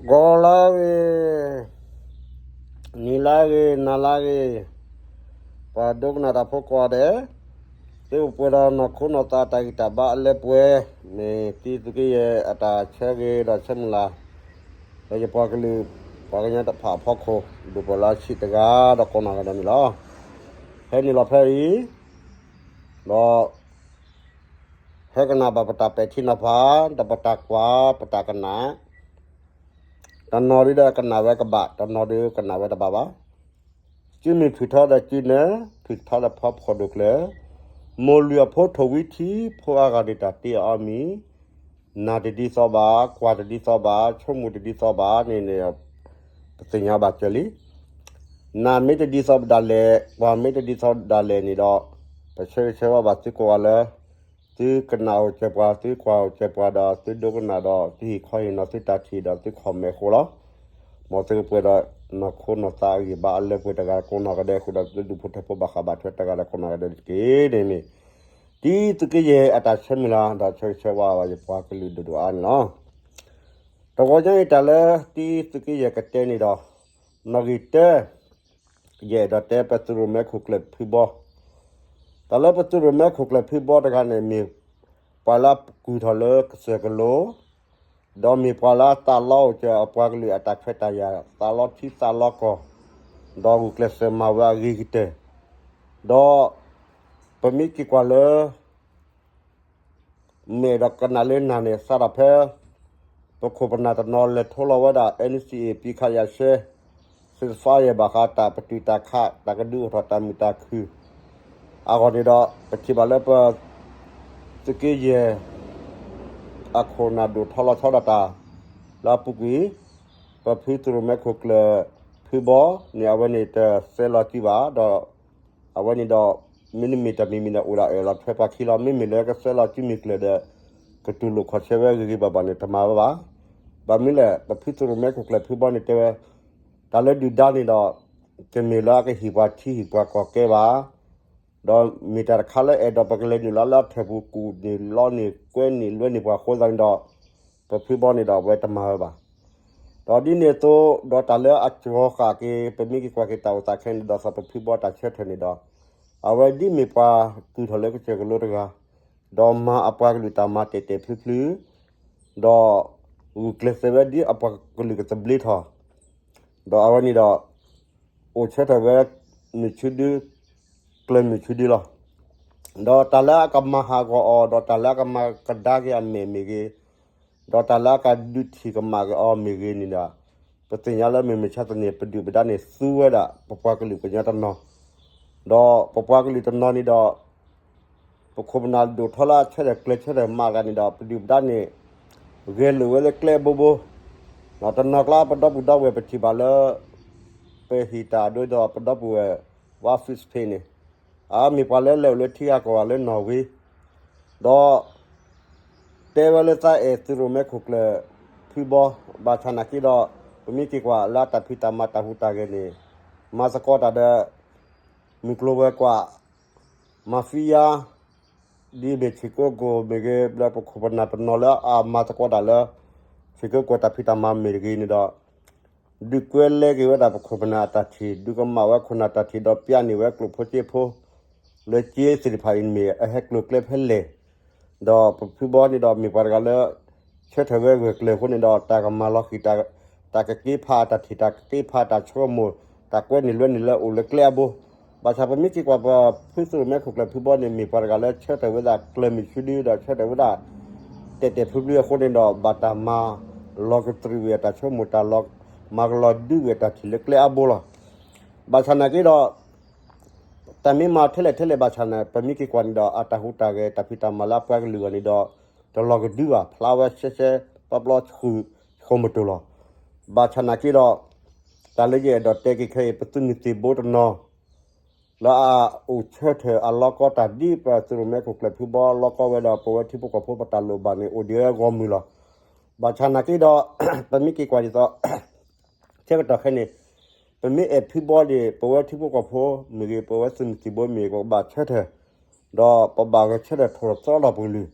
ဂီၤလၢဂ့ၤ, နံၤလၢဂ့ၤ, နၤလၢဂ့ၤ, ပှၤဒိကနၣ်တၢ်ဖိကိးဂၤဒဲး, သုကပှဲၤဒီးနီၢ်ခိနီၢ်သးတၢ်ဂံၢ်တၢ်ဘါအလၢပှဲၤ, မ့ၢ်တံၤသုးက့ယဲၢ်အတၢ်ဆၢဂ့ၤဒီးဆၢမုၢ်လၢ်, ဒီးယပှၤကလုာ်, ပှၤကညီတဖၣ်အဖီခိၣ်, ဒိၣ်ပှၢ်လၢဆံးတဂၤဒီးကိးနီၢ်ဂၤဒဲးန့ၣ်လီၤ. ဟဲနုာ်လီၤဖဲအံၤ, ဒီး ဟဲကနၣ်ဘၣ်ပတၢ်ပဲာ်ထံနီၤဖး, ဒီးပတၢ်ကွၢ်, ပတၢ်ကနၣ်, တနီၤဒုဒီးကနၣ်ဝဲကဘၣ်, တနီၤဒုကနၣ်ဝဲတဘၣ်ဘၣ်. စုမုၢ်ဖုၣ်ထီဒီးစုနၢ, ဖုၣ်ထီဒီးဖီဖှီၣ်ဒိၣ်ကျၢၤ, မိၢ်လုၢ်အဖိထိၣ်ဝံထံ, ဖိအါဂၤဒုးတၢ်တ့အီၤအီၤမံၤ, နၢ်တဒ်သိးဘၣ်, ကွၢ်တဒ်သိးဘၣ်, ဆိကမိၣ်တဒ်သိးဘၣ်န့ၣ်န့ၣ်, ပသ့ၣ်ညါဘၣ်စၢၤလံ. နၢ်မ့ၢ်တဒ်သိးဒၣ်လဲာ်, ကွၢ်မ့ၢ်တဒ်သိးဒၣ်လဲာ်န့ၣ်ဒီး, ပဆၢဂ့ၤဆၢဝါဘၣ်သုကိးဂၤလၢ သုကနၣ်အိၣ်စၢၤပှၤ, သုကွၢ်အိၣ်စၢၤပှၤဒီး သုဒိကနၣ်ဒီး သုဟ့ၣ်ခီဟ့ၣ်နီၤသုတၢ်ထံၣ်ဒီး သု comment အဃိလီၤ. မ်သုကပှဲၤဒီးနီၢ်ခိနီၢ်သးအဂံၢ်ဘါအလၢပှဲၤတဂၤကိးနီၢ်ဂၤဒဲးအဃိဒီး သုဒူၣ်ဖိထၢဖိဘၣ်ဃးဘၣ်ထွဲတဂၤဒီးကိးနီၢ်ဂၤဒဲးတက့ၢ်န့ၣ်မ့ၢ် တံၤသုးက့ယဲၢ်အတၢ်ဆၢမုၢ်လၢ် ဒီးဆၢဂ့ၤဆၢဝါဘၣ်ယပှၤကလုာ်ဒိၣ်ဒိၣ်အါအါန့ၣ်လီၤ. တဂီၤညါအံၤတၢ်လၢတံၤသုးက့ယဲၢ်ကတဲန့ၣ်ဒီး နီၣ်ဂံၢ်တၢ ယအဲၣ်ဒိးတဲပသုးရိၣ်မဲခိၣ်ကျၢၢ်ဖုဘီ, တၢ်လၢပသုးရိၣ်မဲခိၣ်ကျၢၢ်ဖုဘီတဂၤန့ၣ် မ့ၢ်ပှၤလၢအကုၢ်ထီၣ်လၢကစၢၢ်ကလိၤ, ဒီးမ့ၢ်ပှၤလၢအသးလီအိၣ်စၢၤအပှၤကလုာ်အတၢ်ခွဲးတၢ်ယာ်, သးလီထံသးလီကီၢ်, ဒီးဂုာ်ကျဲးစၢးမၤဝဲအဂ့ၤကတၢၢ်, ဒီးပမ့ၢ်က့ၤကွၢ်လၢ မ့ၢ်ဒီးကနၣ်လၢနၤန့ၣ် စးထီၣ်ဖဲ ပခိၣ်ပနၢ်တနီၤလဲၤထိလီၤဝဲဒၣ် NCA ပံခးယၤရှဲ စ့တဖါယဲၢ် ဘၣ်ဃးတၢ်ပတုာ်တၢ်ခး တၢ်ကဒုးအိၣ်ထီၣ်တၢ်မုာ်တၢ်ခုၣ် အဂီၢ်န့ၣ်ဒီး ပထံၣ်ဘၣ်လၢပ သုးက့ယဲၢ် အခိၣ်နၢ်ဒိၣ်ထီလီၤဆီဒၣ်တၢ် လၢအပူၤကွံာ် ပဖုသုးရိၣ်မဲခိၣ်ကျၢၢ်ဖုဘီန့ၣ် အဝဲန့ၣ်တစဲးလီၤစုဘၣ်ဒီး အဝဲန့ၣ်ဒီး မ့တမ့ၢ်တၢ်မံၤမံၤန့ၣ် အိၣ်ဒၣ်အၢၣ်လီၤထွဲပှၤခံလီၤ. မ့မ့ၢ်လၢကစဲးလီၤစုမုၢ်ကျၢၢ်ဒီး ကတူၢ်လိာ်ခီၣ်ဆၢဝဲဂ့ၤဂ့ၤဘၣ်ဘၣ်န့ၣ် တမၤဝဲဘၣ်. ဘၣ်မနုၤလဲၣ် ပဖုသုးရိၣ်မဲခိၣ်ကျၢၢ်ဖုဘီန့ၣ်တဲဝဲ တၢ်လၢဒုၣ်ဒါန့ၣ်ဒီး တမ့ၢ်လၢအကဟ့ၣ်ပှၤထံဟ့ၣ်ပှၤကီၢ်ကဲဘၣ် ဒီးမ့ၢ်တၢ်တခါလၢအဲၣ်ဒိးပကလဲၤနုာ်လီၤလၢအထၢၣ်ပူၤ ကူၣ်န့ၢ်လီန့ၢ်ကွဲန့ၢ်လွဲန့ၢ်ပှၤအဃိသတးန့ၣ်ဒီး ပဖုဘီန့ၣ်ဒီးအဝဲတမၤဝဲဘၣ်. ဒီးဒ်န့ၣ်အသိး ဒီးတၢ်လၢအကီၤဃာ်က့ၤ ပမ့ၢ်က့ၤကွၢ်က့ၤတၢ်အိၣ်သးခဲအံၤန့ၣ်ဒီး ဒ်သိးပဖုဘီတၢ်ဆၢထၢၣ်န့ၣ်ဒီး အဝဲဒ်မ့ၢ်ပှၤကုၢ်ထီၣ်လၢကစၢၢ်ကလိတဂၤ ဒီးမၤအပှၤကလုာ်တၢ်မၤတဲာ်တဲာ်ဖျုဖျု ဒီးဂုာ်ကျဲးစၢးဝဲဒ်အပှၤကလုာ်ကသဘျ့ထီၣ် ဒီးအဝဲန့ၣ်ဒီး အိၣ်ဆၢထၢၣ်ဝဲ မုၢ်ဆူၣ်ဒု ကျၢၤမုၢ်ဆူၣ်ဒုလီၤ. ဒီးတၢ်လၢအကမၤဟးဂီၤအီၤ ဒီးတၢ်လၢအကမၤကဒါက့ၤအမဲာ်မ့ၢ်ဂ့ၤ, ဒီးတၢ်လၢအကဒုးထံၣ်ကမၣ်က့ၤအီၤမ့ၢ်ဂ့ၤန့ၣ်ဒီး ပသ့ၣ်ညါလၢမုၢ်မဆါတနံၤ ပဒုၣ်ပဒါန့ၣ် သူဝဲဒၣ် ပပှၤကလုာ်ကညီတနီၤ, ဒီးပပှၤကလုာ်တနီၤန့ၣ်ဒီး ပခိၣ်ပနၢ်ဒိၣ်ထီလၢအဆၢထၢၣ်ကျၢၤဆၢထၢၣ်မးတဂၤန့ၣ်ဒီး ပဒုၣ်ပဒါန့ၣ် ဂဲၤလိာ်ဝဲလၢကျဲအဘိဘိ, တနီၤကျါပဒီပုၢ်ဒီဝဲၢ်ပထံၣ်ဘၣ်လၢ ပဟ့ၣ်တၢ်အဒိဒီး ပဒီပုၢ်ဝဲၢ် ဝါ Fritz Payne န့ၣ် အမ့ၢ်ပှၤလၢလဲၤအိၣ်လၢထံဂၤကီၢ်ဂၤလၢနီၣ်ဝ့ ဒီး တဲဝဲလၢသးအဲၣ်သုးရိၣ်မဲခိၣ်ကျၢၢ်ဖုဘီ, ဘၣ်ဆၣ်နာ်က့ဒီး ပမ့ၢ်က့ၤကွၢ်လၢအတၢ်ဖံးတၢ်မၤတၢ်ဟူးတၢ်ဂဲၤန့ၣ် မၤသကိးတၢ်ဒီး မုၢ်ကျိၤဝဲၤကွာ် mafia ဒ်မ့ၢ်ဆ့ၣ်ကိးကိၣ်မ့ၢ်ဂ့ၤ လၢပခိၣ်ပနၢ်တနီၤလၢအမၤသကိးတၢ်လၢ ဆ့ၣ်ကိးကိၣ်တၢ်ဖံးတၢ်မၤမ့ၢ်တဂ့ၤန့ၣ်ဒီး ဒုးကွဲလဲက့ၤဝဲဒၣ်ပခိၣ်ပနၢ်အတၢ်ထံၣ် ဒုးကမၣ်ဝဲခိၣ်နၢ်တၢ်ထံၣ်ဒီးပျၢ်န့ၢ်ဝဲကျိၣ်ဖိစ့ဖိ လၢက့သ့ၣ်တဖၣ်အံၤမ့ၢ်အဟဲကျိၤကျဲဖဲလဲၣ်, ဒီးပဖုဘီန့ၣ်ဒီးမ့ၢ်ပှၤတဂၤလၢ ဆၢထၢၣ်ဝဲဂၢၢ်ကျၢၤအဃိန့ၣ်ဒီး တၢ်ကမၤလီၤဃံၤ တၢ်ကက့ဖးအတၢ်ထံၣ် တၢ်ကက့ဖးတၢ်ဆိကမိၣ် တၢ်ကွဲန့ၢ်လွဲန့ၢ်လၢအိၣ်လၢကျဲအဘိ, ဘၣ်ဆၣ်ပမ့ၢ်က့ၤကွၢ်ပဖုသုးရိၣ်မဲခိၣ်ကျၢၢ်ဖုဘီန့ၣ် မ့ၢ်ပှၤတဂၤလၢဆၢထၢၣ်ဝဲဒၣ်ကျၢၤမုၢ်ဆူၣ်ဒု ဒီးဆၢထၢၣ်ဝဲဒၣ် တဲာ်တဲာ်ဖျုဖျုအဃိန့ၣ်ဒီး ဘၣ်တၢ်မၤလီၤကတြူာ်ဝဲတၢ်ဆိကမိၣ် တၢ်လီၤမၤကလီၤဒုးဝဲတၢ်ထံၣ်လၢကျဲအဘိလီၤ. ဘၣ်ဆၣ်နာ်က့ဒီး တၢ်မ့ၢ်မၤထဲလဲၣ်ထဲလဲၣ်ဘၣ်ဆၣ်န့ၣ် ပမ့ၢ်က့ၤကွၢ်န့ၣ်ဒီး အတၢ်ဟူးတၢ်ဂဲၤတၢ်ဖံးတၢ်မၤလၢအပှၤကလုာ်အဂီၢ်န့ၣ်ဒီး တလီၤကဒုဘၣ် ဖျါဝဲရှဲရှဲပျီပျီဆှုၣ်ဃီမတိၤလီၤ. ဘၣ်ဆၣ်နာ်က့ဒီး တၢ်လၢယအဲၣ်ဒိးတဲက့ၤခဲအံၤ ပသုးမုၢ်သံၣ်ဘိတနီၤ လၢအအိၣ်ဆၢထၢၣ်အလီၢ်ကီတၢ်ဒ်ပသုးရိၣ်မဲခိၣ်ကျၢၢ်ဖုဘီ လီၢ်ကီဝဲဒီးပဝဲထံဖိကီၢ်ဖိပတၢ်လိၣ်ဘၣ်န့ၣ် အိၣ်ဒံးဝဲဂီၢ်မုၢ်လီၤ. ဘၣ်ဆၣ်နာ်က့ဒီး ပမ့ၢ်က့ၤကွၢ်ဒ်သိး ဆၢကတီၢ်ခဲအံၤန့ၣ် ပမ့ၢ်အဲၣ်ဖုဘီဒီး ပဝဲထံဖိကီၢ်ဖိမ့ၢ်ဂ့ၤ ပဝဲသုးမုၢ်သံၣ်ဘိမ့ၢ်ဂ့ၤ ပကဘၣ်ဆၢထၢၣ် ဒီးပဘၣ်ဂဲၤဆၢထၢၣ်ထိၣ်သီဒီးပကလုာ်,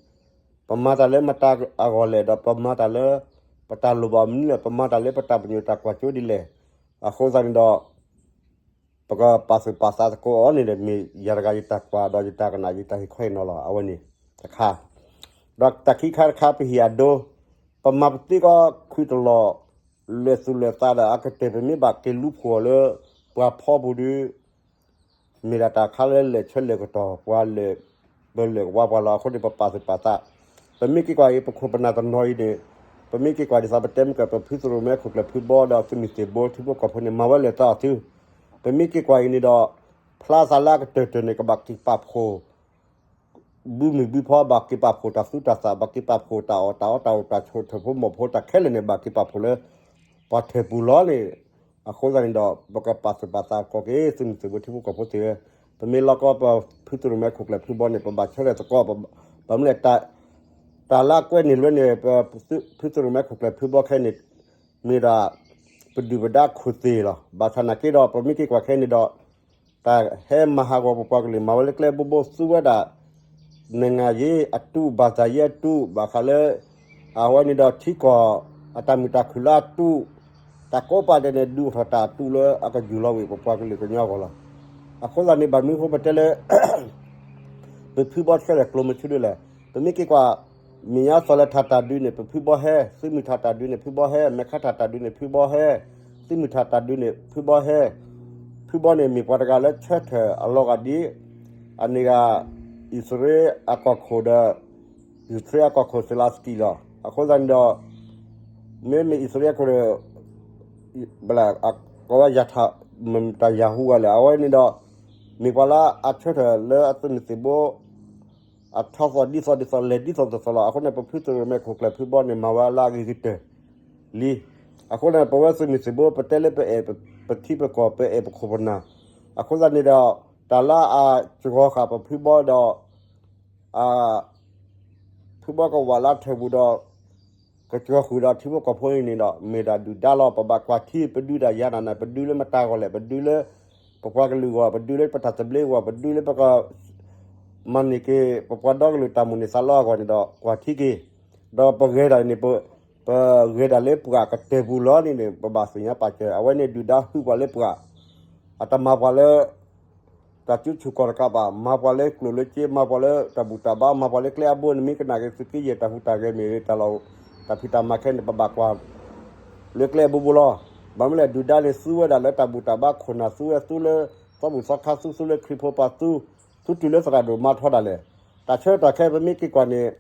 ပမၤတၢ်လၢမတၤအဂီၢ်လဲၣ် ဒီးပမၤတၢ်လၢ ပတၢ်လိၣ်ဘၣ်မနုၤလဲၣ်, ပမၤတၢ်လၢပတၢ်ပညိၣ်တၢ်ကွၢ်စိဒ်လဲၣ်. အဃိသတးန့ၣ်ဒီး ပကပာ်သူၣ်ပာ်သးသကိးအီၤန့ၣ်ဒီး မ့ၢ်ယၤတဂၤယတၢ်ကွၢ်ဒီးယတၢ်ကနၣ် ယတၢ်ဟ့ၣ်ခီဟ့ၣ်နီၤလီၤ. အဝဲန့ၣ်တခါ, ဒီးတၢ်ခံခါတခါ ပဟ့ၣ်အဒိ, ပမၤပသ့ကီခုတလီၢ်, လဲၤသူၣ်လဲၤသးဒီးအကတၢၢ် ပမ့ၢ်ဘၣ်က့ၤလူၤဖှိၣ်အီၤလၢ ပှၤဖီပူၤဒီး မ့ၢ်ဒၣ်တၢ်ခါလၢလဲၤဆၢလဲၤကတီၢ် ပှၤလဲၤ ပလဲၤကဝါပှၤလီၤ. အဃိန့ၣ် ပပာ်သူၣ်ပာ်သး, ပမ့ၢ်က့ၤကွၢ်အံၤ ပခိၣ်ပနၢ်တနီၤအံၤန့ၣ်, ပမ့ၢ်က့ၤကွၢ်ဒ်သိးပတဲမ့ၢ်က ပဖုသရိၣ်မဲခိၣ်ကျၢၢ်ဖုဘီဒီးသုးမုၢ်သံၣ်ဘိ ထံဖိကီၢ်ဖိန့ၣ် မၤဝဲလဲၤသးအီၤသု, ပမ့ၢ်က့ၤကွၢ်အံၤန့ၣ်ဒီး ဖျါသးလၢအကတၢၢ်တၢၢ်န့ၣ် ကဘၣ်က့ၤပာ်ဖှိၣ် ဘုမုၢ်ဘုဖီ ဘၣ်က့ၤပာ်ဖှိၣ်တၢ်သူတၢ်သၣ် ဘၣ်က့ၤပာ်ဖှိၣ်တၢ်အီၣ်တၢ်အီတၢ်အိၣ်တၢ်ဆိး ထၢၣ်ဖိမီၢ်ဖိတၢ်ခဲလၢာ်န့ၣ် ဘၣ်က့ၤပာ်ဖှိၣ်လၢ ပှၤထၢၣ်ပူၤလီၤန့ၣ်. အဃိသတးန့ၣ်ဒီး ပကပာ်သူၣ်ပာ်သးသကိးက့ၤ သုးမုၢ်သံၣ်ဘိထံဖိကီၢ်ဖိသ့ၣ်ဧၢ, ပမ့ၢ်လီၤကီပဖုသရိၣ်မဲခိၣ်ကျၢၢ်ဖုဘီန့ၣ် ပဘၣ်ဆၢထၢၣ်သကိး, ဘၣ်မနုၤလဲၣ် တၢ်လၢအကွဲးန့ၢ်လွဲန့ၣ် ပဖုသရိၣ်မဲခိၣ်ကျၢၢ်ဖုဘီခဲအံၤန့ၣ် မ့ၢ်ဒၣ် ပဒုၣ်ပဒါခိၣ်သ့ၣ်လီၤ. ဘၣ်ဆၣ်နာ်က့ဒီး ပမ့ၢ်က့ၤကွၢ်ခဲအံၤန့ၣ်ဒီး တၢ်ဟဲမၤဟးဂီၤပပှၤကလုာ် မၤဝဲလၢကျဲအဘိဘိ သူဝဲဒၣ် နံၣ်ဂၤယ့အတူး ဘၣ်သၣ်ယ့အတူး ဘၣ်ဃးလၢ အဝဲန့ၣ်ဒီးထံကီၢ် အတၢ်မုာ်တၢ်ခုၣ်လၢအတူး တၢ်ကိးပာ်ဒဲးန့ၣ် ဒုးအိၣ်ထီၣ်တၢ်အတူးလၢအကယူၢ်လီၤဝံၤ ပပှၤကလုာ်ကညီအဂီၢ်လီၤ. အဃိသတးန့ၣ် ဘၣ်မနုၤအဃိပတဲလၢ ပဖုဘီဆှၢဒီးကျိၤမုၢ်ဆူဒ်လဲၣ်. ပမ့ၢ်က့ၤကွၢ် မဲာ်ညါသီၣ်လၢထးတၢ်ဒုးန့ၣ် ပဖုဘီဟဲ, သုးမုၢ်ထးတၢ်ဒုးန့ၣ် ဖုဘီဟဲ, မဲာ်ခါထးတၢ်ဒုးန့ၣ် ဖုဘီဟဲ, သုးမုၢ်ထးတၢ်ဒုးန့ၣ် ဖုဘီဟဲ. ဖုဘီန့ၣ် မ့ၢ်ပှၤတဂၤလၢဆၢထၢၣ်အလီၤဂာ်ဒ် အန့ၣ်ဂၤ အံၣ်စရ့လးအကီၢ်ခိၣ်ဒီး အံၣ်စရ့လးအကီၢ်ခိၣ် Zelensky လီၤ. အဃိသတးန့ၣ်ဒီး မ့မ့ၢ်အံၣ်စရ့လးအခိၣ်ဒီး ဘၣ် ကိးဝဲ တၢ်ယၤဟူဂၤလဲၣ် အဝဲန့ၣ်ဒီး မ့ၢ်ပှၤလၢအဆၢထၢၣ်လၢအသုးမုၢ်သံၣ်ဘိ အထီသီၣ်ဒ်သိးဒ်သိး လဲၤဒ်သိးသိးသိးလီၤ. အဃိန့ၣ် ပဖုသရိၣ်မဲခိၣ်ကျၢၢ်ဖုဘီန့ၣ် မၤဝဲလၢအဂ့ၤကတၢၢ်လံ. အဃိန့ၣ် ပဝဲသုးမုၢ်သံၣ်ဘိ ပတဲလၢပအဲၣ်ပထံပကီၢ် ပအဲၣ်ပခိၣ်ပနၢ်, အဃိသတးန့ၣ်ဒီး တၢ်လၢအစှီၤဃာ်ပဖုဘီဒီး ဖုဘီကဝးလၢထၢၣ်ပူၤဒီး ကစှီၤဃုာ်ဒီးထံဖိကီၢ်ဖိအံၤန့ၣ်ဒီး မ့ၢ်ဒၣ်ဒုၣ်ဒါလီၤ. ပဘၣ်ကွၢ်ထံ ပဒုးတၢ်ယၤနၤန့ၣ် ပဒုးလၢမတၤဂီၢ်လဲၣ်, ပဒုးလၢ ပပှၤကလုာ်အဂီၢ်, ပဒုးလၢပတၢ်သဘျ့အဂီၢ်, ပဒုးလၢပက မၤန့ၢ်က့ၤ ပပှၤဒီကလုာ်တၢ်မိၣ်န့ၢ်သးလီအဂီၢ်န့ၣ်ဒီး ကွၢ်ထံက့ၤ, ဒီးပဂဲၤဒၣ်န့ၣ် ပဂဲၤဒၣ်လၢပှၤကတၢၢ်ပူၤလီၤန့ၣ်န့ၣ် ပဘၣ်သ့ၣ်ညါပာ်စၢၤ, အဝဲန့ၣ်ဒုၣ်ဒါဟုပှၤလၢပှၤ, အတမၤပှၤလၢ တၢ်စုဆူၣ်ကီၢ်တကးဘၣ်, မၤပှၤလၢကျိၣ်လၢစ့, မၤပှၤလၢတၢ်ဘူၣ်တၢ်ဘါ, မၤပှၤလၢကျဲအဘိန့ၣ် မ့ၢ်ကနၣ်က့ၤသုးက့ယဲၢ်တၢ်ဟူးတၢ်ဂဲၤမ့ၢ်ဂ့ၤ, တၢ်လီၢ်တၢ်ဖံးတၢ်မၤခဲန့ၣ် ပဘၣ်ကွၢ် လၢကျဲအဘိဘိလီၤ. ဘၣ်မနုၤလဲၣ် ဒုၣ်ဒါန့ၣ် သူဝဲဒၣ်လၢတၢ်ဘူၣ်တၢ်ဘါ ခိၣ်နၢ်သူဝဲ, သူလၢသီဘူၣ်သီခါသူ, သူလၢခရံာ်ဖိပှၤသူ, သူတုၤလၢသရၣ်ဒိၣ်မါထီဒၣ်လဲာ်. တၢ်ဆၢကတီၢ်ခဲအံၤ ပမ့ၢ်က့ၤကွၢ်န့ၣ်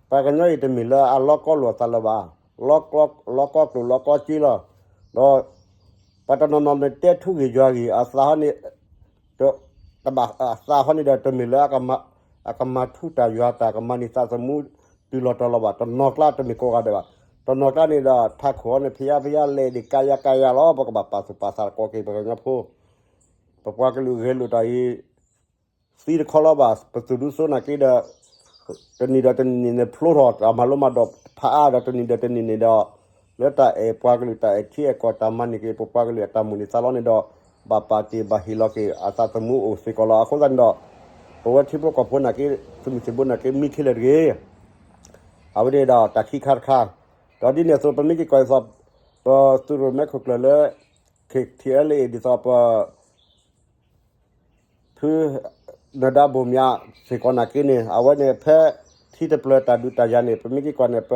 ပှၤကညီအံၤတမ့ၢ်လၢအလီၤကီလိာ်အသးလၢၤဘၣ်. လီၤကီကျိၣ်လီၤကီစ့လီၤ. ဒီးပှၤတနီၤနီၤန့ၣ် တဲထူဂ့ၢ်ယွၤဂ့ၢ် အသးဟီန့ၣ် တဘၣ်အသးဟီန့ၣ်ဒီး တမ့ၢ်လၢ အကမၤထူတၢ်ယွၤတၢ် ကမၤန့ၢ်သးသမူ တုၤလီၤတီၤလီၤဘၣ်. တနီၤကျါတမ့ၢ်ကိးဂၤဒဲးဘၣ်. တနီၤကျါန့ၣ်ဒီး ထးခိၣ်အီၤန့ၣ် ဖယါဖယါလဲၣ်ဒံးကါယါကါယါလီၤ. ပကဘၣ်ပာ်သူၣ်ပာ်သးသကိးက့ၤ ပှၤကညီဖိ ပပှၤကလုာ်ဂဲၤလိာ်တၢ်အံၤ သံတခီလီၤဘၣ်. ပသုးဒူစိနာ်က့ဒီး တနံၣ်ဒီးတနံၣ်န့ၣ် ဖျိထီၣ်တၢ်မၤလိမၤဒိးဖးအါဒီး တနံၣ်ဒီးတနံၣ်န့ၣ်ဒီး လၢတၢ်အဲၣ်ပှၤကလုာ် တၢ်အဲၣ်ထံအဲၣ်ကီၢ် တၢ်မၤန့ၢ်က့ၤ ပပှၤကလုာ်အတၢ်မိၣ်န့ၢ်သးလီန့ၣ်ဒီး ဘၣ်ပာ်တ့ၢ်ဘၣ်ဟ့ၣ်လီၤက့ၤ အသးသမူအိၣ်စ့ၢ်ကီးလီၤ. အဃိသတးန့ၣ်ဒီး ပဝဲထံဖိကီၢ်ဖိနာ်က့ သုးမုၢ်သံၣ်ဘိနာ်က့ မံခ့လၢာ်တဂ့ၤ. အဝဲန့ၣ်ဒီးတၢ်ခံခါတခါ, ဒီးဒ်န့ၣ်အသိး ပမ့ၢ်က့ၤကွၢ်ဒ်သိး ပသုးရိၣ်မဲခိၣ်ကျၢၢ်လၢ ခ့ၣ်ထံးအလ့ၣ် ဒ်သိးပ ဖု နၢၤဒါဘိၣ်မၠး စ့ၢ်ကီးနာ်က့န့ၣ် အဝဲန့ၣ်ဖဲထံတပျၢၤတၢ်ဒုးတၢ်ယၤန့ၣ် ပမ့ၢ်က့ၤကွၢ်န့ၣ် ပ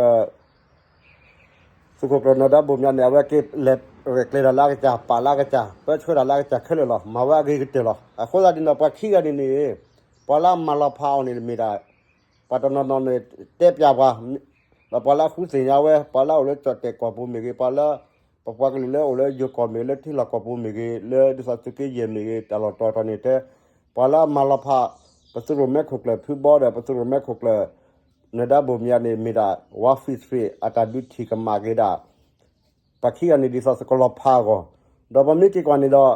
သုးခိၣ်ကျၢၢ်နၢၤဒါဘိၣ်မၠးန့ၣ် အဝဲက့ၤလဲၤရဲၣ်ကျဲၤတၢ်လၢအကစၢ် ပာ်လၢအကစၢ် ပၢဆှၢတၢ်လၢအကစၢ်ခဲလၢာ်လီၤ. မၤဝဲအဂ့ၤကတၢၢ်လီၤ. အဃိသတးန့ၣ်ဒီး ပှၤခံဂၤန့ၣ်န့ၣ် ပှၤလၢအမၤလီၤဖးအီၤန့ၣ် မ့ၢ်ဒၣ် ပှၤတနီၤနီၤန့ၣ် တဲပျးပှၤ ဒီးပှၤလၢအဃုသ့ၣ်ညါဝဲ ပှၤလၢအအိၣ်လၢကၠီၣ်တဲၣ်ကီၢ်ပူၤမ့ၢ်ဂ့ၤ, ပှၤလၢ ပပှၤကလုာ်လၢအအိၣ်လၢယိၤကီၢ်မ့ၢ်ဂ့ၤ, လၢထံလီၢ်ကီၢ်ပူၤမ့ၢ်ဂ့ၤ, လၢဒ်သိးသုးက့ယဲၢ်မ့ၢ်ဂ့ၤ တၢ်လီၢ်တီၤတီၤန့ၣ်တဲ ပှၤလၢအမၤလီၤဖး ပသုးရိၣ်မဲခိၣ်ကျၢၢ်ဖုဘီဒီး ပသုးရိၣ်မဲခိၣ်ကျၢၢ် နၢၤဒါဘိၣ်မၠးန့ၣ် မ့ၢ်ဒၣ် ဝါဖံးသရ့း အတၢ်ဒုးထံၣ်ကမၣ်က့ၤဒၣ် ပှၤခံဂၤန့ၣ် ဒ်သိးသုးကလီၤဖးအဂီၢ်, ဒီးပမ့ၢ်က့ၤကွၢ်န့ၣ်ဒီး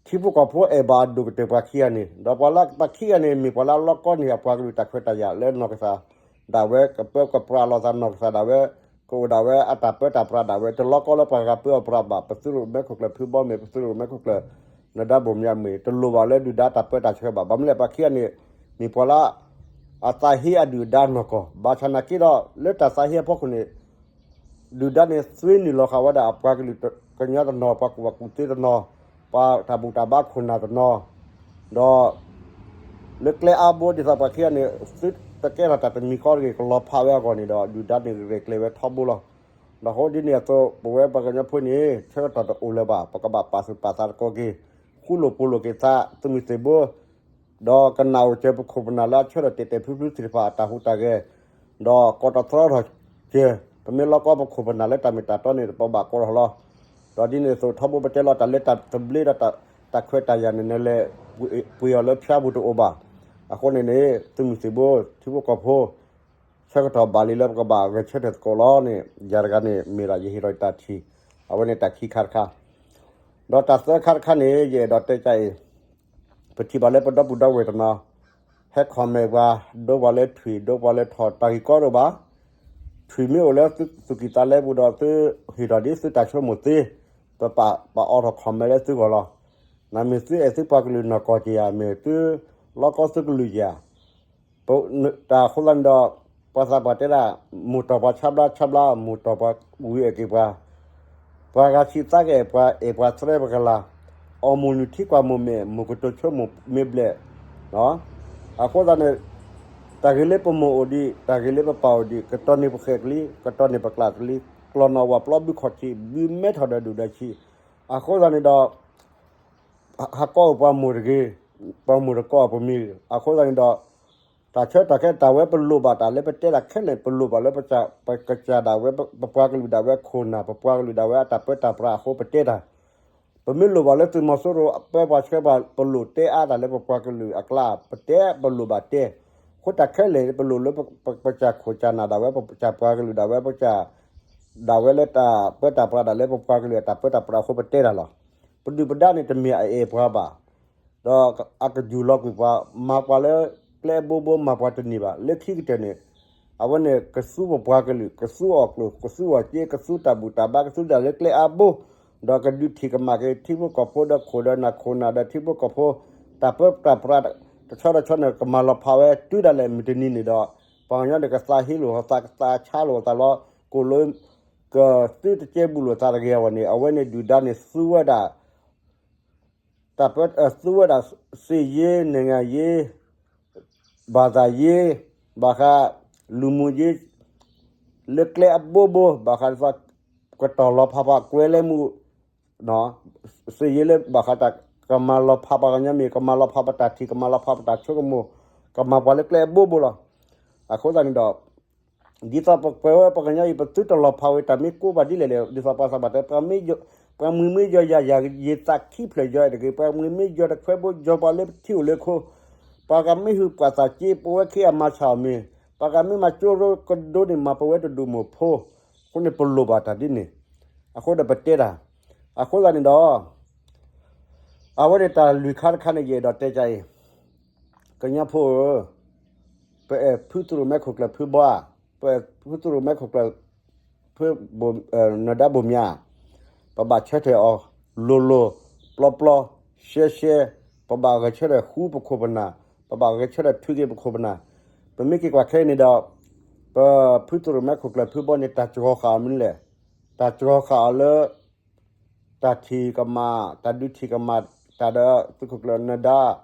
ထံဖိကီၢ်ဖိအဲၣ်ဘၣ်အဒိၣ်ကတၢၢ်ပှၤခံဂၤန့ၣ်, ဒီးပှၤလၢပှၤခံဂၤန့ၣ် မ့ၢ်ပှၤလၢအလီၤကီန့ၢ်အပှၤကလုာ်တၢ်ခွဲးတၢ်ယာ်လၢနီၢ်ကစၢ်ဒၣ်ဝဲ ကပၢကပြးလိာ်သးနီၢ်ကစၢ်ဒၣ်ဝဲ ကအိၣ်ဒၣ်ဝဲအတၢ်ပၢတၢ်ပြးဒၣ်ဝဲ တလီၤကီလၢပှၤဂၤပၢအီၤပြးဘၣ်. ပသုးရိၣ်မဲခိၣ်ကျၢၢ်ဖုဘီမ့ၢ် ပသုးရိၣ်မဲခိၣ်ကျၢၢ် နၢၤဒါဘိၣ်မၠးမ့ၢ် တလိၣ်ဘၣ်လၢဒုၣ်ဒါတၢ်ပၢတၢ်ဆှၢဘၣ်. ဘၣ်မနုၤလဲၣ် ပှၤခံဂၤန့ၣ် မ့ၢ်ပှၤလၢ အသးဟ့အဒုၣ်အဒါနီၢ်ကီၢ်, ဘၣ်ဆၣ်နာ်က့ဒီး လၢတၢ်သးဟ့အဖီခိၣ်န့ၣ် ဒုၣ်ဒါန့ၣ် သွ့နုာ်လီၤဃာ်ဝဲဒၣ်အပှၤကလုာ်ကညီတနီၤ, ပှၤကူၣ်ဘၣ်ကူၣ်သ့တနီၤ, ပှၤတၢ်ဘူၣ်တၢ်ဘါခိၣ်နၢ်တနီၤ, ဒီး လၢကျဲအါဘိ ဒ်သိးပှၤခံဂၤန့ၣ် သုတကဲထီၣ်တၢ်တမံၤဃီတဂ့ၤ ကလီၤဖးဝဲအဂီၢ်န့ၣ်ဒီး ဒုၣ်ဒါန့ၣ်ဂဲၤကျဲၤဝဲထီဘိလီၤ. ဒီးအဃိဒ်န့ၣ်အသိး ပဝဲပှၤကညီဖိန့ၣ် ဆၢကတီၢ်တအိၣ်လၢၤဘၣ်, ပကဘၣ်ပာ်သူၣ်ပာ်သးသကိးက့ၤ, ဃူလိာ်ဖိးလိာ်က့ၤသး သုးမုၢ်သံၣ်ဘိ ဒီးကနၣ်အိၣ်စၢၤပခိၣ်ပနၢ်လၢအဆၢထၢၣ်တဲာ်တဲာ်ဖျုဖျုသ့ၣ်တဖၣ်အတၢ်ဟူးတၢ်ဂဲၤ, ဒီးကိးတီထီထီၣ်စၢၤ, ပမ့ၢ်လီၤကီပခိၣ်ပနၢ်လၢတၢ်မ့ၢ်တၢ်တီန့ၣ် ပဘၣ်ကိးထီၣ်လီၤ. ဒီးဒ်န့ၣ်အသိးထီဘိ ပတဲလီၤတၢ်လၢတၢ်သဘျ့ဒီးတၢ်ခွဲးတၢ်ယာ်န့ၣ် နလဲၤပှ့ၤအီၤလၢဖၠါပူၤတအိၣ်ဘၣ်. အဃိန့ၣ်န့ၣ် သုးမုၢ်သံၣ်ဘိ ထံဖိကီၢ်ဖိ ဆၢကတီၢ်ဘၣ်လံလၢပကဘၣ်ဂဲၤဆၢထၢၣ်သကိးလီၤန့ၣ် ယၤတဂၤန့ၣ် မ့ၢ်ဒၣ်ယဟ့ၣ်ထီၣ်တၢ်ထံၣ်, အဝဲန့ၣ်တၢ်ခံခါတခါ, ဒီးတၢ်သၢခါတခါန့ၣ် ယအဲၣ်ဒိးတဲကါအံၤ, ပထံၣ်ဘၣ်လၢပဒီပုၢ်ဒီဝဲၢ်တနီၤ ဟဲ comment ပှၤ, ဒိပှၤလၢထွံၣ် ဒိပှၤလၢထီၣ် တၢ်ဂ့ၢ်ကီတအိၣ်ဘၣ်. ထွံၣ်မ့ၢ်အိၣ်လၢသုသူၣ်ကံၢ်သးလဲပူၤဒီး သုဟ့ၣ်ထီၣ်ဒ်သုတၢ်ဆိကမိၣ်သ့, ပပာ်အီၤထီၣ် comment လၢသုဂီၢ်လီၤ. နမ့ၢ်သုအဲၣ်သုပှၤကလုာ်နီၢ်ကီၢ်က့ၤဧါ, မ့ၢ်သုလီၤကီသုကလုာ်က့ၤဧါ, တၢ်အဃိသတးန့ၣ်ဒီး ပှၤသးပှၢ်တဲဒၣ်, မိၢ်တီၢ်ပှၤဆါဘျါ ဆါဘျါမိၢ်တီၢ်ပှၤဝံၤအဲၣ်က့ၤပှၤ, ပှၤဂၤဆံးသးကအဲၣ်ပှၤ အဲၣ်ပှၤသရဲပကလၤ, အီၣ်မိၢ်နုာ်ထံကွၢ်မိၢ်မဲာ် မိၢ်ကတိၤဆိမိၢ်မ့ၢ်ဘျဲၣ်, အဃိသတးန့ၣ် တၢ်ဂ့ၤလၢပမိၢ်အိၣ်ဒံး တၢ်ဂ့ၤလၢပပၢ်အိၣ်ဒံး ကတီၢ်န့ၢ်ပဃဲၣ်ကလံၤ ကတီၢ်န့ၢ်ပကျးကလံၤ ကျီၢ်နီၣ်ဝၣ်ပျီဘုခီၣ်ထံး ဘုမဲထီၣ်ဒီးဒုၣ်ဒီးဆံး, အဃိသတးန့ၣ်ဒီး ဟးကီအိၣ်ပှၤမိၢ်တဂ့ၤ, ပှၤမိၢ်တကီအိၣ်ပမံၤ, အဃိသတးန့ၣ်ဒီး တၢ်ဆၢတၢ်ခဲတၢ်ဝဲပလိၣ်ဘၣ်တၢ်လၢပတဲတၢ်ခဲလၢာ် ပလိၣ်ဘၣ်လၢပကစၢ်ဒၣ်ဝဲ ပပှၤကလုာ်ဒၣ်ဝဲခိၣ်နၢ် ပပှၤကလုာ်ဒၣ်ဝဲအတၢ်ပၢတၢ်ပြးအဃိပတဲတၢ်, ပမ့ၢ်လိၣ်ဘၣ်လၢသုးမီၤစိရိၤပၢပှၤဆှၢပှၤ ပလိၣ်တဲအါတၢ်လၢပပှၤကလုာ်အကျါ ပတဲပလိၣ်ဘၣ်တဲ, အဃိတၢ်ခဲလၢာ် ပလိၣ်လၢပကစၢ်ခိၣ်ကစၢ်နၢ်ဒၣ်ဝဲ ပကစၢ်ပှၤကလုာ်ဒၣ်ဝဲ ပကစၢ်ဒၣ်ဝဲလၢတၢ်ပၢတၢ်ပြးဒၣ်လၢပပှၤကလုာ်အတၢ်ပၢတၢ်ပြးအဃိပတဲတၢ်လီၤ. ပဒုၣ်ပဒါန့ၣ်တမ့ၢ်အအဲၣ်ပှၤဘၣ် ဒီးအကယူၢ်လီၤကွံာ်ပှၤ မၤပှၤလၢကျဲအဘိဘိ မၤပှၤတန့ၢ်ဘၣ် လၢခံကတၢၢ်န့ၣ်, အဝဲန့ၣ်ကသူပပှၤကလုာ် ကသူအီၣ်ကျိၣ် ကသူအီၣ်စ့ ကသူတၢ်ဘူၣ်တၢ်ဘါ ကသူဒၣ်လၢကျဲအါဘိ, ဒီးကဒုးထံၣ်ကမၣ်က့ၤထံဖိကီၢ်ဖိဒီးခိၣ်ဒီးနၢ်ခိၣ်နၢ်ဒီးထံဖိကီၢ်ဖိ တၢ်ပၢတၢ်ပြးတဆီတဆီန့ၣ် ကမၤလီၤဖးဝဲတုၤဒၣ်လဲာ်မုၢ်တနံၤန့ၣ်ဒီး ပှၤကညီန့ၣ်ကသးဟ့လိာ်သး ကသးဆါလိာ်သးလီၤ ကိၣ်လၢ ကသ့တကဲဘူးလိာ်သးတဂ့ၤအဂီၢ်န့ၣ် အဝဲန့ၣ်ဒုၣ်ဒါန့ၣ်သူဝဲဒၣ် တၢ်ပၢ သူဝဲဒၣ် စစ်ရေး နိုင်ငံရေး ဘာသာရေး ဘၣ်ဃး လူမှုရေး လၢကျဲအဘိဘိ ဘၣ်ဃးဒ်သိး ကတီၢ်လီၤဖးပှၤကွဲလဲမူ စစ်ရေးလၢဘၣ်ဃးတၢ် ကမၤလီၤဖးပှၤကညီမ့ၢ် ကမၤလီၤဖးပတၢ်ထံၣ် ကမၤလီၤဖးပတၢ်ဆိကမိၣ် ကမၤပှၤလၢကျဲအဘိဘိလီၤ. အဃိသတးန့ၣ်ဒီး ဒ်သိးပကွဲးဝဲပှၤကညီအံၤ ပသုတလီၤဖးဝဲတၢ်မ့ၢ်ကိးဘၣ်ဒ်လဲၣ်လဲၣ် ဒ်သိးပှၤသးဘၣ်တဲ ပှၤမုၢ်မ့ၢ်ယီၤယၤ ယၤယသးခံဖျၢၣ်ယီၤအဲၣ်တဂ့ၤ ပှၤမုၢ်မ့ၢ်ယီၤတခွဲဘိ ယီၤပှၤလၢပထံအိၣ်လၢခိ ပှၤကမ့ၢ်ဟုၣ်ပှၤသးက့ ပဝဲခ့အမၤဆၣ်အီၤမ့ၢ် ပှၤကမ့ၢ်မၤကၠိရိကဒိန့ၣ် မၤပဝဲတဒူၣ်မိၢ်ဖိ အဃိန့ၣ်ပလိၣ်ဘၣ်တၢ်ဒ်န့ၣ် အဃိဒီးပတဲတၢ် အဃိသတးန့ၣ်ဒီး အဝဲန့ၣ်တၢ်လွံၢ်ခါတခါန့ၣ် ယအဲၣ်ဒိးတဲကါအံၤ ကညီဖိဧၢ, ပအဲၣ်ဖုသရူးမဲခိၣ်ကျၢၢ်ဖုဘီဧါ, ပအဲၣ်ဖုသရူးမဲခိၣ်ကျၢၢ် ဖု နၢၤဒါဘိၣ်မၠး, ပဘၣ်ဆၢထၢၣ်အီၤ လိၤလိၤ ပျီပျီ ရှဲရှဲ, ပဘၣ်ဂဲၤဆၢထၢၣ်ဃူပခိၣ်ပနၢ်, ပဘၣ်ဂဲၤဆၢထၢၣ်ထုးက့ၤပခိၣ်ပနၢ်, ပမ့ၢ်က့ၤကွၢ်ခဲအံၤန့ၣ်ဒီး ပဖုသရူးမဲခိၣ်ကျၢၢ်ဖုဘီန့ၣ် တၢ်စှီၤဃာ်အီၤမနုၤလဲၣ်, တၢ်စှီၤဃာ်အီၤလၢ တၢ်ထံၣ်ကမၣ်, တၢ်ဒုးထံၣ်ကမၣ်, တၢ်ဒီးသုးခိၣ်ကျၢၢ်နၢၤဒ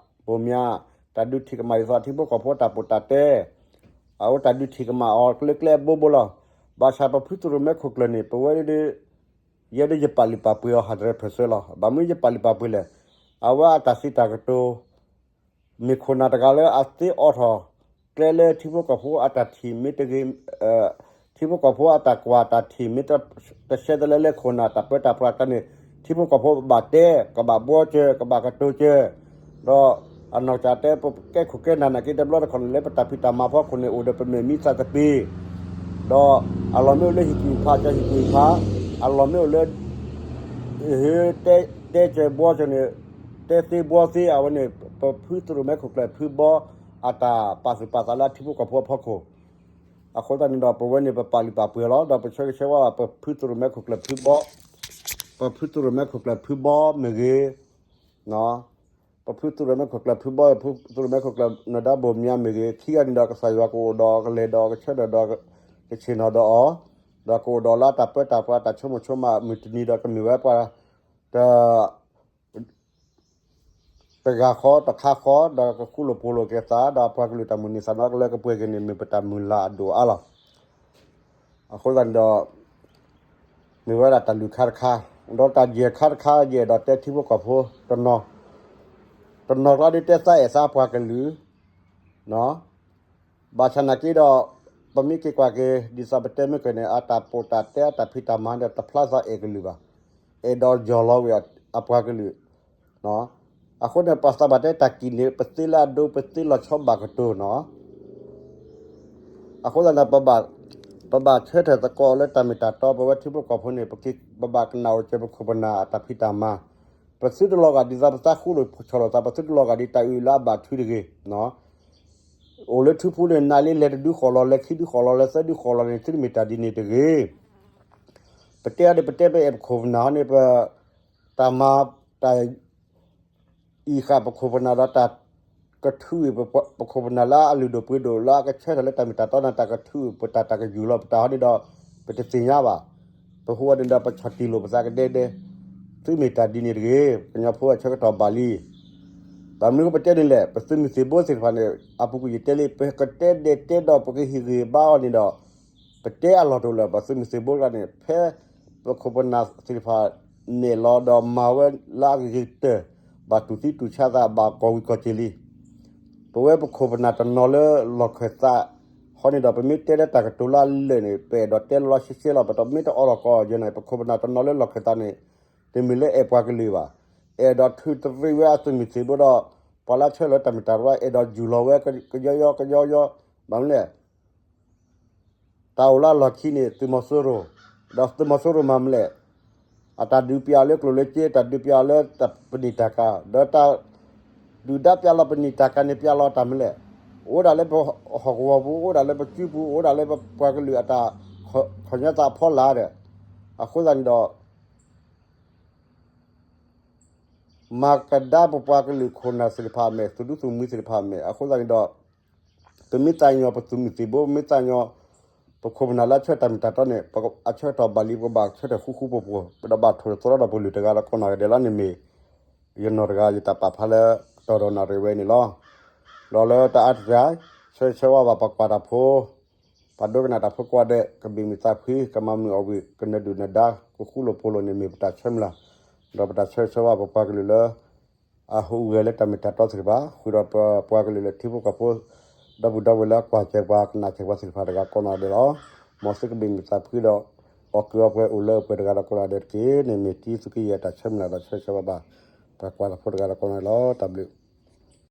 ါဘိၣ်မၠး, တၢ်ဒုးထံၣ်ကမၣ်ဒ်သိးထံဖိကီၢ်ဖိတၢ်ပိာ်တၢ်တဲ, အဝဲတၢ်ဒုးထံၣ်ကမၣ်အီၤလၢကျဲအဘိဘိလီၤ. ဘၣ်ဆၣ်ပဖုသရူးမဲခိၣ်ကျၢၢ်န့ၣ် ပဝဲဒၣ် ယဲဒၣ်ယပာ်လုၢ်ပာ်ပှ့ၤအီၤ hundred percent လီၤ. ဘၣ်မနုၤယပာ်လုၢ်ပာ်ပှ့ၤလဲၣ်, အဝဲအတၢ်စံးတၢ်ကတိၤ မ့ၢ်ခိၣ်နၢ်တဂၤလၢအသ့အိးထီၣ် ကျဲလၢထံဖိကီၢ်ဖိအတၢ်ထံၣ်မ့ၢ်တဂ့ၤ, ထံဖိကီၢ်ဖိအတၢ်ကွၢ်တၢ်ထံၣ်မ့ၢ်တဆဲတလဲလၢခိၣ်နၢ်တၢ်ပၢတၢ်ပြးတခါန့ၣ် ထံဖိကီၢ်ဖိဘၣ်တဲ ကဘၣ်ဘှီစၢၤ ကဘၣ်ကတိၤစၢၤ, ဒီးအနီၢ်ကစၢ်တဲ ပကဲခိၣ်ကဲနၢ်နာ်က့တဘျီတခီၣ်န့ၣ် လၢပတၢ်ဖံးတၢ်မၤဖီခိၣ်န့ၣ် အိၣ်ဒီးပမဲာ်မံသးတပ့ၤ ဒီးအလီၢ်မ့ၢ်အိၣ်လၢဟံၣ်ကူၣ်ဖး ကဟံၣ်ကူၣ်ဖး, အလီၢ်မ့ၢ်အိၣ်လၢ ဟ့ တဲစၢၤဘှီစၢၤန့ၣ် တဲသ့ဘှီသ့ အဝဲန့ၣ် ပဖုသရူးမဲခိၣ်ကျၢၢ်ဖုဘီ အတၢ်ပာ်သူၣ်ပာ်သးလၢအထံဖိကီၢ်ဖိအဖီခိၣ်, အဃိသတးန့ၣ်ဒီး ပဝဲန့ၣ် ပပာ်လုၢ်ပာ်ပှ့ၤအီၤလီၤ. ဒီးပဆၢဂ့ၤဆၢဝါဘၣ် ပဖုသရူးမဲခိၣ်ကျၢၢ်ဖုဘီ, ပဖုသရူးမဲခိၣ်ကျၢၢ်ဖုဘီမ့ၢ်ဂ့ၤ ပဖုသရူးမဲခိၣ်ကျၢၢ်ဖုဘီ ဖုသရူးမဲခိၣ်ကျၢၢ်နၢၤဒါဘိၣ်မၠးမ့ၢ်ဂ့ၤ ခံဂၤန့ၣ်ဒီး ကစၢ်ယွၤကအိၣ်ဒီးကလဲၤဒီးကဆၢထၢၣ်ဒီး ကဆ့ၣ်နီၤဒီးအီၤ, ဒီးကအိၣ်ဒီးလၢတၢ်ပၢတၢ်ပြးတၢ်ဆိကမိၣ်ဆိကမး မုၢ်တနံၤဒီးကမ့ၢ်ဝဲပှၤ တ တဂၤဃီတခါဃီ ဒီးကဃူလိာ်ဖိးလိာ်က့ၤသး ဒီးအပှၤကလုာ်တၢ်မုၢ်န့ၢ်သးနီကလၢကပှဲၤက့ၤန့ၣ် မ့ၢ်ပတၢ်မုၢ်လၢ်အဒိၣ်အါလီၤ. အဃိသတးန့ၣ်ဒီး မ့ၢ်ဝဲဒၣ်တၢ်လုၢ်ခါတခါ, ဒီးတၢ်ယဲၢ်ခါတခါ ယအဲၣ်ဒိးတဲထံဖိကီၢ်ဖိ တနီၤ, တနီၤကျါဒ်တဲသးအဲၣ်သးပှၤကလုာ် ဘၣ်ဆၣ်နာ်က့ဒီး ပမ့ၢ်က့ၤကွၢ်က့ၤ ဒ်သိးပတဲမ့ၢ်က့ၤန့ၣ် အတၢ်ပိာ်တၢ်တဲအတၢ်ဖံးတၢ်မၤဒီး တဖျါသးအဲၣ်ကလုာ်ဘၣ်, အဲၣ်ဒိးယီၢ်လီၤဝဲအပှၤကလုာ် အဃိန့ၣ် ပှၤသးဘၣ်တဲတၢ်ကံၣ်န့ၣ် ပသ့လၢအဒိ ပသ့လီၤဆီဘၣ်ကတိၤနီၤ. အဃိသတးန့ၣ် ပဘၣ်ဆၢထၢၣ်သကိးလၢတၢ်မ့ၢ်တၢ်တီ ပဝဲထံဖိကီၢ်ဖိန့ၣ် ပဘၣ်ကနၣ်အီၤစၢၤပခိၣ်ပနၢ်အတၢ်ဖံးတၢ်မၤ, ပသုတလီၤဂာ်ဒ်သိးပသးဃူလိာ်ဆီၣ်လိာ်သး ပသုတလီၤဂာ်ဒ်တၢ်အုၣ်လၢအဘၣ်ထုတဂ့ၤ အိၣ်လၢထူပူၤန့ၣ် နၤလၢလဲၤတဒုဃီၣ်လီၤ လဲၤခံဒုဃီၣ်လီၤ လဲၤသၢဒုဃီၣ်လီၤန့ၣ် သုတမ့ၢ်တၢ်ဒ်န့ၣ်တဂ့ၤ. ပတဲအီၤဒီး ပတဲပအဲၣ်ပခိၣ်ပနၢ်ဟီန့ၣ် ပတၢ်မၤတၢ်အံၤဃာ်ပခိၣ်ပနၢ်ဒီးတၢ်ကထုးအုး ပခိၣ်ပနၢ်လၢအလုၢ်ဒိၣ်ပှ့ၤဒိၣ်လၢအကဆၢထၢၣ်လၢတၢ်မ့ၢ်တၢ်တီန့ၣ် တၢ်ကထုးအုးပတၢ် တၢ်ကယူၢ်လီၤပတၢ်ဟီန့ၣ်ဒီး ပတသ့ၣ်ညါဘၣ်. ပဟူအီၤန့ၣ်ဒီး ပဆီၣ်တံၢ်လိာ်ပသးကဒဲဒဲ သုမ့ၢ်တၢ်ဒ်န့ၣ်တဂ့ၤ. ကညီဖိအဆၢကတီၢ်ဘၣ်လံ. ဘၣ်မနုၤပတဲန့ၣ်လဲၣ်, ပသုးမုၢ်သံၣ်ဘိသ့ၣ်တဖၣ်န့ၣ် အပူၤကွံာ်ယတဲလံ ပကတဲဒဲးတဲဒီး ပကဟ့ၣ်ဂံၢ်ဘါအီၤန့ၣ်ဒီး ပတဲအလီၢ်တအိၣ်လၢၤ ပသုးမုၢ်သံၣ်ဘိတဂၤန့ၣ် ဖဲပခိၣ်ပနၢ်သ့ၣ်တဖၣ်နဲၣ်လီၤဒီးမၤဝဲလၢအဂ့ၤကတၢၢ် ဘၣ်တူၢ်သံတူၢ်ဆါသး ဘၣ်ကီၢ်ဝံၤကီၢ်စ့ၢ်လံ. ပဝဲပခိၣ်ပနၢ်တနီၤလၢလီၢ်ခၢၣ်သး ဟီန့ၣ်ဒီး ပမ့ၢ်တဲလၢတၢ်ကတိၤလၢအလၢာ်န့ၣ် ပအဲၣ်ဒိးတဲလီၤလီၤဆှဲဆှဲလီၤ. ပတမ့ၢ်တအိးထီၣ်ကီးယဲၢ်န့ၣ် ပခိၣ်ပနၢ်တနီၤလၢလီၢ်ခၢၣ်သးန့ၣ် တမ့ၢ်လၢအဲၣ်ပှၤကလုာ်ဘၣ်. အဲၣ်ဒိးထုးတရံးဝဲအသုးမုၢ်သံၣ်ဘိဒီး ပှၤလၢအဆၢထၢၣ်လၢတၢ်မ့ၢ်တၢ်တီ အဲၣ်ဒိးယူၢ်လီၤဝဲကယီယီကယီယီ. ဘၣ်မနုၤလဲၣ် တၢ်အိၣ်လၢအလီၢ်ခံန့ၣ် သုးမီၤစိရိၤ, ဒီးသုးမီၤစိရိၤမၤမနုၤလဲၣ်, အတၢ်ဒုးပျးလၢကျိၣ်လၢစ့ တၢ်ဒုးပျးလၢပနံၣ်တၢ်ကၤ ဒီးတၢ်ဒုၣ်ဒါပျးလီၤပနံၣ်တၢ်ကၤန့ၣ် ပျးလီၤတၢ်မနုၤလဲၣ်, အိၣ်ဒၣ်လၢပဟီၣ်ကဝီၤပူၤ အိၣ်ဒၣ်လၢပစုပူၤ အိၣ်ဒၣ်လၢပပှၤကလုာ်အတၢ်ခီၣ်ညီသးအဖီလာ်ဒီး အဃိသတးန့ၣ်ဒီး မၤကဒါပပှၤကလုာ်ခိၣ်နၢ်သ့ၣ်တဖၣ်အမဲာ် သုးဒူသုးမုၢ်သ့ၣ်တဖၣ်အမဲာ် အဃိသတးန့ၣ်ဒီး ပမ့ၢ်သးညီပသုးမုၢ်သံၣ်ဘိ ပမ့ၢ်သးညီ ပခိၣ်ပနၢ်လၢအဆၢတၢ်မ့ၢ်တၢ်တီန့ၣ် အဆၢကတီၢ်ဘၣ်လံ ပကဘၣ်ဆၢထၢၣ်ဃူဃူဖိးဖိး ပဒီးဘၣ်ထိၣ်သတြီဒီးပလုၢ်တဂၤဒီးကိးနီၢ်ဂၤဒဲးလီၤန့ၣ်မ့ၢ် ယနီၢ်တဂၤယတၢ်ပာ်ဖျါလၢတီၤဒီးနၣ်ရံၣ်ဝဲန့ၣ်လီၤ. ဒီးလၢတၢ်အါတစှၤ ဆၢဂ့ၤဆၢဝါဘၣ်ပှၤကွၢ်တၢ်ဖိ ပှၤဒိကနၣ်တၢ်ဖိကိးဂၤဒဲး ကဘၣ်မုာ်သးဖှံ ကမၤမုာ်အီၣ်ဝံၣ် ကနၢၤဒုၣ်နၢၤဒါ ကဃူလိာ်ဖိးလိာ်န့ၣ်မ့ၢ်ပတၢ်ဆၢမုၢ်လၢ်, ဒီးပတၢ်ဆၢဂ့ၤဆၢဝါပပှၤကလုာ်လၢ အဟူးဂဲၤလၢတၢ်မ့ၢ်တၢ်တီသ့ၣ်တဖၣ် ဃုာ်ဒီးပပှၤကလုာ်လၢထံဖိကီၢ်ဖိ ဒီပုၢ်ဒီဝဲၢ်လၢအကွၢ်စဲးပှၤကနၣ်စဲးပှၤသ့ၣ်တဖၣ်တဂၤကိးနီၢ်ဂၤဒဲးလီၤ. မ်သုကဘၣ်မုာ်သးဖှံဒီး အီၣ်ကုးအီပှဲၤအိၣ်လၢအပှဲၤတဂၤဒီးကိးနီၢ်ဂၤဒဲးတက့ၢ်န့ၣ် မ့ၢ်တံသုးက့ယဲၢ်တၢ်ဆၢမုၢ်လၢ်ဒီးဆၢဂ့ၤဆၢဝါဘၣ် ပှၤကွၢ်တၢ်ဖိတဂၤဒီးကိးနီၢ်ဂၤဒဲးလီၤ. တၢ်ဘျုး